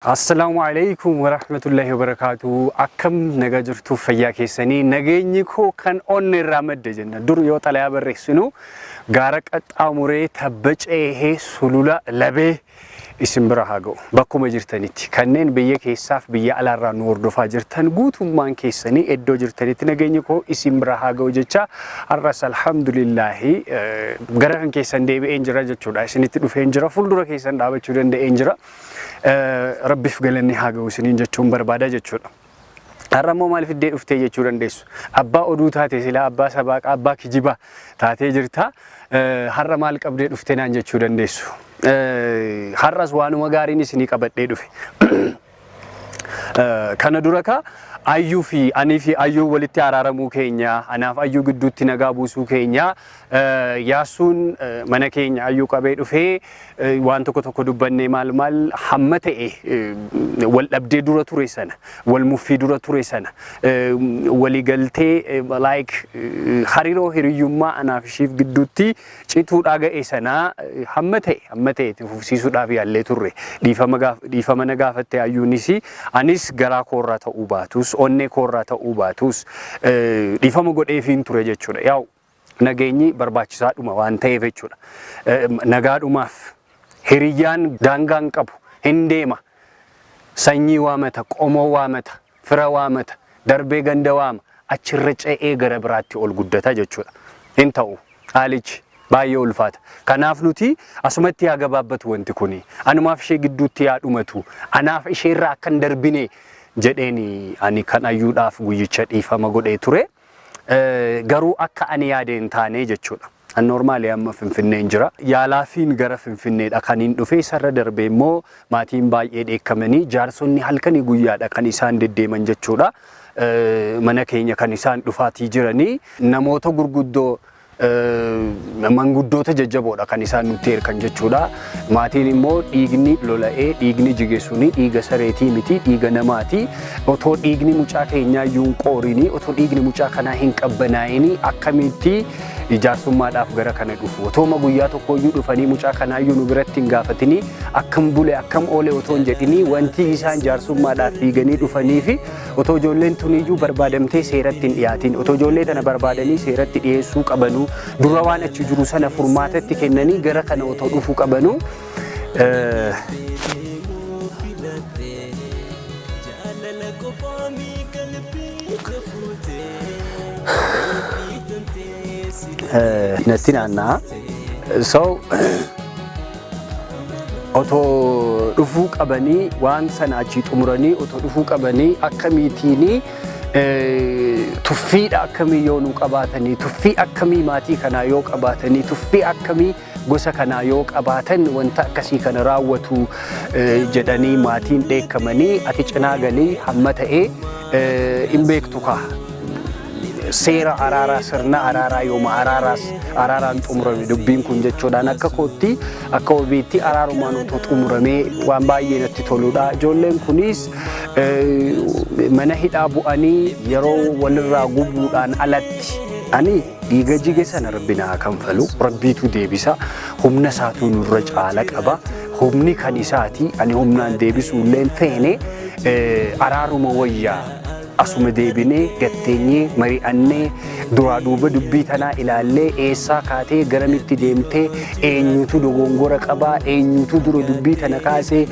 Assalaamu alaikum warahmatullahi wabarakaatu. Akkam nagaa jirtu, fayyaa keessanii? Nageenyi koo kan onne irraa madde jenna. Dur yoo xalayaa barreessinu gaara qaxxaamuree, tabba ceehee, sulula labee isin bira haa ga'u. Bakkuma jirtanitti kanneen biyya keessaaf biyya alaarraa nu hordofaa jirtan guutummaan keessanii iddoo jirtanitti nageenyi koo isin bira haa ga'u jecha, har'as alhamdulillaahi gara kan keessan deebi'een jira jechuudha. Isinitti dhufeen jira, fuuldura keessan dhaabachuu danda'een jira. Rabbiif galanni haa ga'u isiniin jechuun barbaada jechuudha. Har'a immoo maal fiddee dhuftee jechuu dandeessu. Abbaa oduu taate, silaa abbaa sabaaqaa, abbaa kijibaa taatee jirta. Har'a maal qabdee dhuftee naan jechuu dandeessu. Har'as waanuma gaariin isinii qabadhee dhufe. Kana dura ka Ayyuu fi anii fi Ayyuu walitti araaramuu keenya, anaaf Ayyuu gidduutti nagaa buusuu keenya, Yaassuun mana keenya Ayyuu qabee dhufee waan tokko tokko dubbannee, maal maal hamma ta'e wal dhabdee dura ture sana, wal muffii dura ture sana, waliigaltee like hariiroo hiriyyummaa anaaf ishiif gidduutti cituudhaa ga'e sana hamma ta'e itti fufsiisuudhaaf yaallee turre. Dhiifama na gaafatte Ayyuunis, anis garaa koorraa ta'uu baatus, onnee koorraa ta'uu baatus, dhiifama godheefiin ture jechuudha. Yaa'u nageenyi barbaachisaadhuma waan ta'eef jechuudha. Nagaadhumaaf hiriyyaan daangaan qabu hin deema. Sanyii waamata, qomoo waamata, fira waamata, darbee ganda waama, achirra ce'ee gara biraatti ol guddata jechuudha. Hin ta'u, haalichi baay'ee ulfaata. Kanaaf nuti asumatti yaa gabaabbatu wanti kuni. Anumaaf ishee gidduutti yaa dhumatu. Anaaf isheerraa akka hin darbine jedheen ani kan Ayyuudhaaf guyyicha dhiifama godhee ture. Garuu akka ani yaade hin taane jechuudha. An normally amma Finfinneen jira. Yaalaafiin gara Finfinneedha kan hin dhufe. Isarra darbee immoo maatiin baay'ee dheekkamanii, jaarsonni halkanii guyyaadha kan isaan deddeeman jechuudha. Mana keenya kan isaan dhufaatii jiranii namoota gurguddoo, manguddoota jajjaboodha kan isaan nutti erkan jechuudha. Maatiin immoo dhiigni lola'ee dhiigni jige suni dhiiga sareetii miti, dhiiga namaati. Otoo dhiigni mucaa keenyaa iyyuu hin qoorini, otoo dhiigni mucaa kanaa hin qabbanaa'ini akkamitti jaarsummaadhaaf gara kana dhufu? Otooma guyyaa tokko iyyuu dhufanii mucaa kanaa iyyuu nu biratti hin gaafatini, akkam bule, akkam oole otoo hin jedhini, wanti isaan jaarsummaadhaaf fiiganii dhufanii fi otoo ijoolleen tun iyyuu barbaadamtee seeratti hin dhiyaatin, otoo ijoollee tana barbaadanii seeratti dhiyeessuu qabanuu, dura waan achi jiru sana furmaatatti kennanii gara kana otoo dhufuu qabanuu Jaalala qofaami qalbii kafuute miidhamtee si natti naanna'a. So otoo dhufuu qabanii, waan sana achii xumuranii otoo dhufuu qabanii, akkamiitiin tuffiidha akkamii yoo nu qabaatanii, tuffii akkamii maatii kanaa yoo qabaatanii, tuffii akkamii gosa kanaa yoo qabaatan wanta akkasii kana raawwatu jedhanii maatiin dheekkamanii, ati cinaa galii hamma ta'ee hin beektu kaa. Seera araaraa, sirna araaraa, yooma araaraas araaraan xumurame dubbiin kun jechuudhaan, akka kootti, akka obiitti araarumaan otoo xumuramee waan baay'ee natti toludha. Ijoolleen kunis mana hidhaa bu'anii yeroo walirraa gubuudhaan alatti ani dhiiga jige sana Rabbi naa kanfalu, Rabbiitu deebisa, humna isaatuu nurra caala qaba. Humni kan isaati, ani humnaan deebisuu illee hin feene, araaruma wayyaa. Asuma deebinee gatteenyee mari'annee, duraa duuba dubbii tanaa ilaallee, eessaa kaatee garamitti deemtee, eenyutu dogongora qabaa, eenyutu dura dubbii tana kaasee.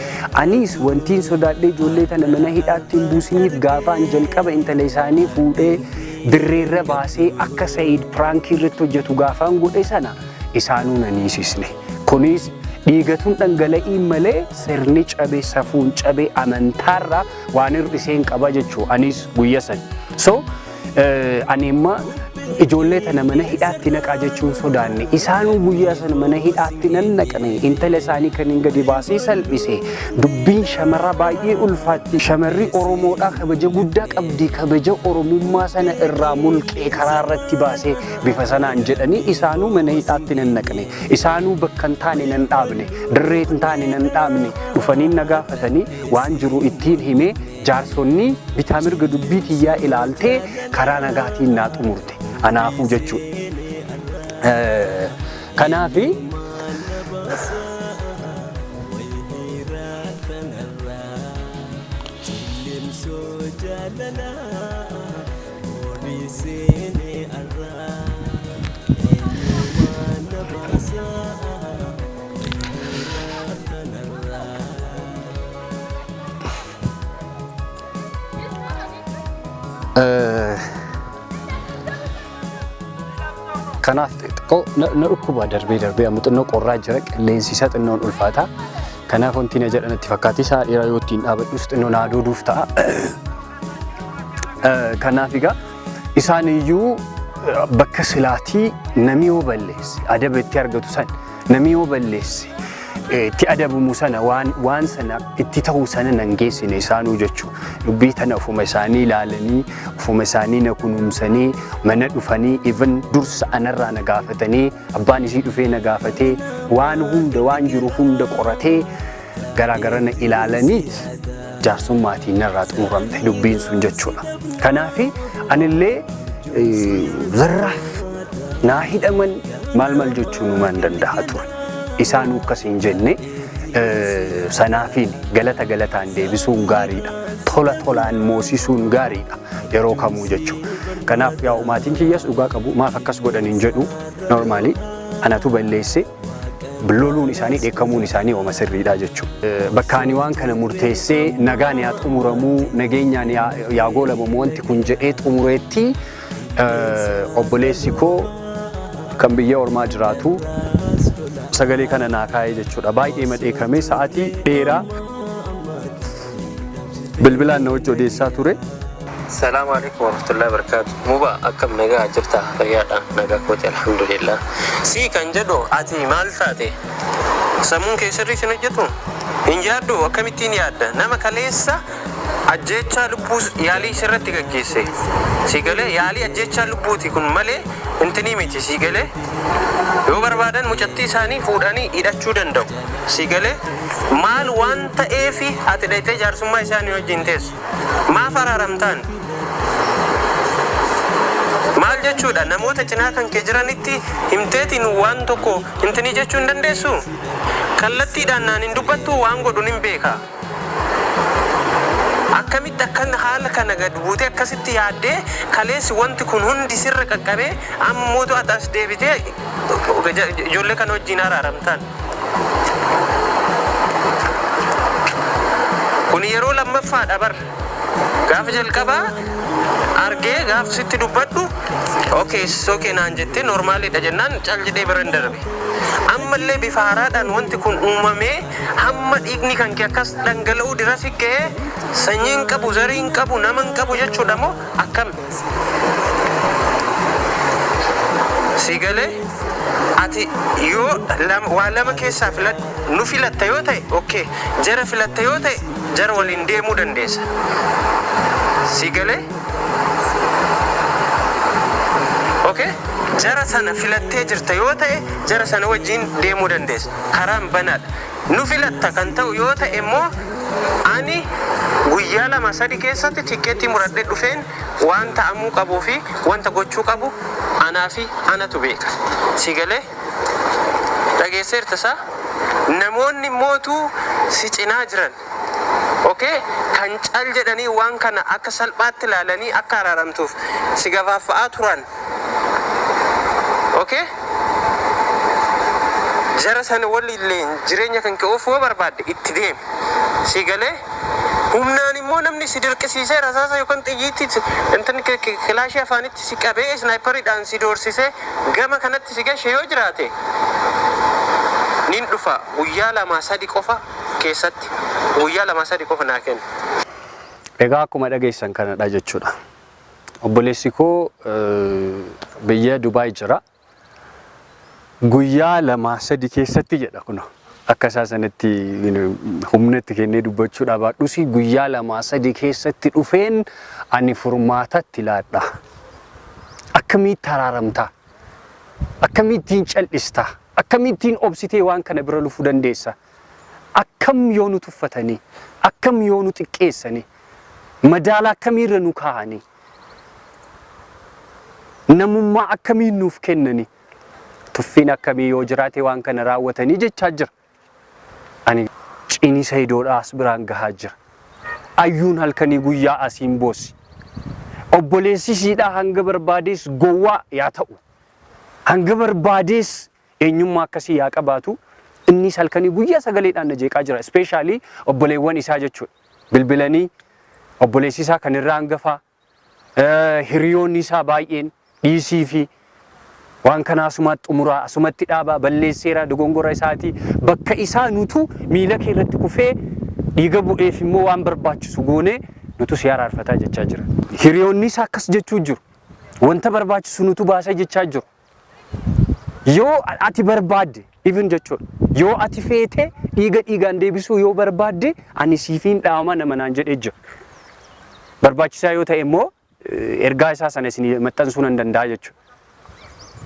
Anis wantiin sodaadhee ijoollee tana mana hidhaatti hin buusiniif, gaafaan jalqaba intala isaanii fuudhee dirreerra baasee akka Sa'iid prankii irratti hojjetu gaafaan godhe sana isaanuu nan hiisisne. Kunis dhiigatuun dhangala'iin malee sirni cabe, safuun cabe, amantaarraa waan hir'iseen qaba jechuu anis guyya san. So ani amma ijoollee tana mana hidhaatti naqaa jechuun sodaanne. Isaanuu guyyaa sana mana hidhaatti nan naqne. Intala isaanii kan hin gadi baasee salphise. Dubbiin shamarraa baay'ee ulfaatti. Shamarri Oromoodhaa kabaja guddaa qabdi. Kabaja Oromummaa sana irraa mulqee karaa irratti baasee bifa sanaan jedhanii isaanuu mana hidhaatti nan naqne. Isaanuu bakka hin taane nan dhaabne. Dirree hin taane nan dhaabne. Dhufanii na gaafatanii, waan jiru ittiin himee, jaarsonni bitaa mirga dubbii tiyyaa ilaaltee karaa nagaatiin naa xumurte anaafuu jechuudha. Kanaafi Jaalalaa horii seenee arraa eenyumaan na baasaa eenyumaa kanarraa. Kanaaf xiqqoo na dhukkuba darbee darbee amma xinnoo qorraa jira qilleensi isaa xinnoon ulfaata. Kanaaf wanti na jedhan itti fakkaatti isaa dheeraa yoo ittiin dhaabadhus xinnoo na aduuduuf ta'a. Kanaaf egaa isaan iyyuu bakka silaatii namni yoo balleesse adaba itti argatu san namni yoo balleesse itti adabamu sana waan sana itti ta'u sana nan geessine isaanuu jechuudha. Dubbii tana ofuma isaanii ilaalanii ofuma isaanii na kunuunsanii mana dhufanii even dursa anarraa na gaafatanii abbaan isii dhufee na gaafatee waan hunda waan jiru hunda qoratee garaagara na ilaalanii jaarsummaatiin narraa xumuramte dubbiin sun jechuudha. Kanaaf anillee zarraaf naa hidhaman maal maal jechuun numaan danda'a ture. Isaanuu akkas hin jenne sanaafiin galata galataan deebisuun gaariidha. Tola tolaan moosisuun gaariidha yeroo kamuu jechuudha. Kanaaf yaa maatiin kiyyas dhugaa qabu maaf akkas godhan hin jedhu normally anatu balleesse loluun isaanii dheekkamuun isaanii ooma sirriidha jechuudha. Bakka ani waan kana murteessee nagaan yaa xumuramuu nageenyaan yaa goolabamu wanti kun jedhee xumureetti obboleessi koo kan biyya ormaa jiraatu sagalee kana naa kaa'ee jechuudha. Baay'ee madheekamee sa'aatii dheeraa bilbilaan na wajji odeessaa ture. Salaamu alaikum warahmatullahi wabarakatuh. Muba akkam nagaa jirta fayyaadha nagaa kooti alhamdulillah. Si kan jedhu ati maal taate? Sammuun kee sirrii sin hojjetu? Hin yaaddu akkamittiin yaadda? Nama kaleessa ajjeechaa lubbuu yaalii sirratti gaggeesse. Si galee yaalii ajjeechaa lubbuuti kun malee intinii miti si galee. Yoo barbaadan mucattii isaanii fuudhanii hidhachuu danda'u. Si galee maal waan ta'eefi ati dhaqxee jaarsummaa isaanii wajjin teessu? Maaf araaramtaan? Maal jechuudha namoota cinaa kan kee jiranitti himteetiin waan tokko intinii jechuu hin dandeessu? Kallattiidhaan naan hin dubbattu waan godhu nin beeka. Akkamitti akkan haala kana gad buutee akkasitti yaaddee kaleessi wanti kun hundi sirra qaqqabee amma mootu ati as deebitee ijoollee kana wajjin araaramtaan? Kun yeroo lammaffaadha bar. Gaafa jalqabaa argee gaafa sitti dubbadhu okay okay naan jettee normaliidha jennaan cal jedhee bira hin darbe. Ammallee bifa haaraadhaan wanti kun uumamee hamma dhiigni kan kee akkas dhangala'uu dira si ga'ee sanyii hin qabu zarii hin qabu nama hin qabu jechuudha moo akkam? Si galee ati yoo waa lama keessaa filadhu nu filatta yoo ta'e okay jara filatta yoo ta'e jara waliin deemuu dandeessa. Si galee okay jara sana filattee jirta yoo ta'e jara sana wajjin deemuu dandeessa. Karaan banaadha. Nu filatta kan ta'u yoo ta'e immoo ani guyyaa 2-3 keessatti tikkeettii muradhee dhufeen waan ta'amuu qabuu fi wanta gochuu qabu anaa fi anatu beeka. Si galee dhageesseerta isaa namoonni mootuu si cinaa jiran okay kan cal jedhanii waan kana akka salphaatti ilaalanii akka araaramtuuf si gafaaffa'aa turan okay jara sana waliillee jireenya kan kee oofuu yoo barbaadde itti deemi. Si galee humnaan immoo namni si dirqisiisee rasaasa yookaan xiyyiitti intin kilaashii afaanitti si qabee sniperiidhaan si doorsisee gama kanatti si gashe yoo jiraate nin dhufa guyyaa 2-3 qofa keessatti guyyaa 2-3 qofa naa kenna. Egaa akkuma dhageessan kanadha jechuudha. Obboleessi koo biyya Dubaay jira. Guyyaa 2-3 keessatti jedha kun akka isaa sanatti humna itti kennee dubbachuu dhabaadhus guyyaa 2-3 keessatti dhufeen ani furmaatatti laadha. Akkamitti araaramtaa? Akkamittiin cal'istaa? Akkamittiin obsitee waan kana bira lufuu dandeessa? Akkam yoo nu tuffatanii? Akkam yoo nu xiqqeessanii? Madaala akkamiirra nu kaa'anii? Namummaa akkamiin nuuf kennanii? Tuffiin akkamii yoo jiraate waan kana raawwatanii jechaa jira. Ani cinisa idoodhaa as biraan gahaa jira. Ayyuun halkanii guyyaa asiin boossi. Obboleessi ishiidhaa hanga barbaadees gowwaa yaa ta'u. Hanga barbaadees eenyummaa akkasii yaa qabaatu. Innis halkanii guyyaa sagaleedhaan na jeeqaa jira. Especially obboleewwan isaa jechuudha. Bilbilanii obboleessi isaa kan irraa hangafaa, hiriyoonni isaa baay'een dhiisii fi waan kana asumatti xumuraa, asumatti dhaabaa, balleesseera, dogongora isaatii, bakka isaa nutu miila kee irratti kufee dhiiga bu'eef immoo waan barbaachisu goonee nutu si araarfataa jechaa jira. Hiriyoonni isaa akkas jechuu jiru. Wanta barbaachisu nutu baasa jechaa jiru. Yoo ati barbaadde even jechuudha. Yoo ati feete dhiiga dhiigaan deebisuu yoo barbaadde, ani siifiin dhaama nama naan jedhee jira. Barbaachisaa yoo ta'e immoo ergaa isaa sana isin maxxansuu nan danda'a jechuudha.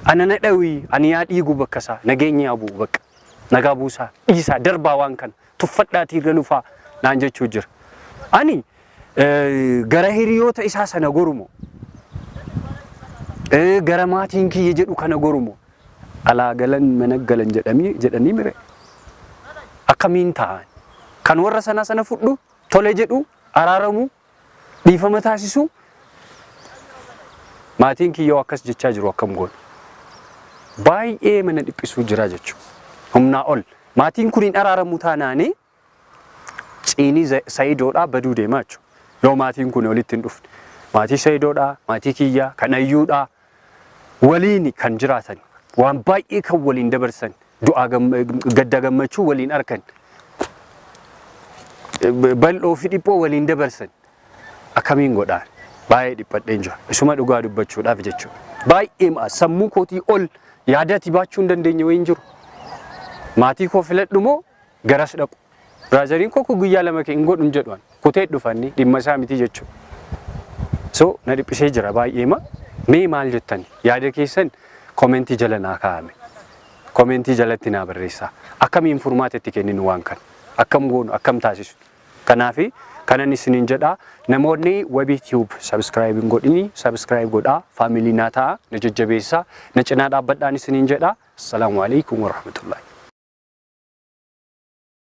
Ana na dhawii, ani yaa dhiigu, bakka isaa nageenya yaa bu'u, bakka nagaa buusaa, dhiisaa, darbaa, waan kana tuffadhaatii irra lufaa naan jechuu jira. Ani gara hiriyoota isaa sana gorumo, gara maatiin kiyya jedhu kana gorumo, alaa galan mana galan jedhanii mire akkamiin ta'an, kan warra sanaa sana fudhu, tole jedhu, araaramu, dhiifama taasisu, maatiin kiyyoo akkas jechaa jiru, akkam goonu? Baay'ee mana dhiphisuu jira jechuudha. Humnaa ol. Maatiin kun hin araaramu taanaanii ciinii Sayidoodhaa baduu deema jechuudha. Yoo maatiin kun walitti hin dhufne. Maatii Sayidoodhaa, maatii kiyyaa, kan ayyuudhaa waliin kan jiraatan, waan baay'ee kan waliin dabarsan, du'aa gadda gammachuu waliin arkan, bal'oo fi dhiphoo waliin dabarsan, akkamiin godhaan? Baay'ee dhiphadheen jira. Isuma dhugaa dubbachuudhaaf jechuudha. Baay'ee sammuu kootii ol yaadati baachuu hin dandeenye wayiin jiru. Maatii koo filadhu moo garas dhaqu? Brotheriin koo kun guyyaa 2 hin godhu hin jedhu, kutee dhufanni dhimma isaa miti jechuudha. So na dhiphisee jira baay'eema. Mee maal jettani? Yaada keessan commentii jala naa kaa'ame. Commentii jalatti naa barreessaa. Akkamiin furmaata itti kenninu waan kana? Akkam goonu? Akkam taasisu? Kanaafi kanan isiniin jedha, namoonni Wabii Tube subscribe hin godhini, subscribe godhaa, family naa ta'a, na jajjabeessaa, na cinaa dhaabbadhaan isiniin jedha. Assalaamu alaikum warahmatullahi.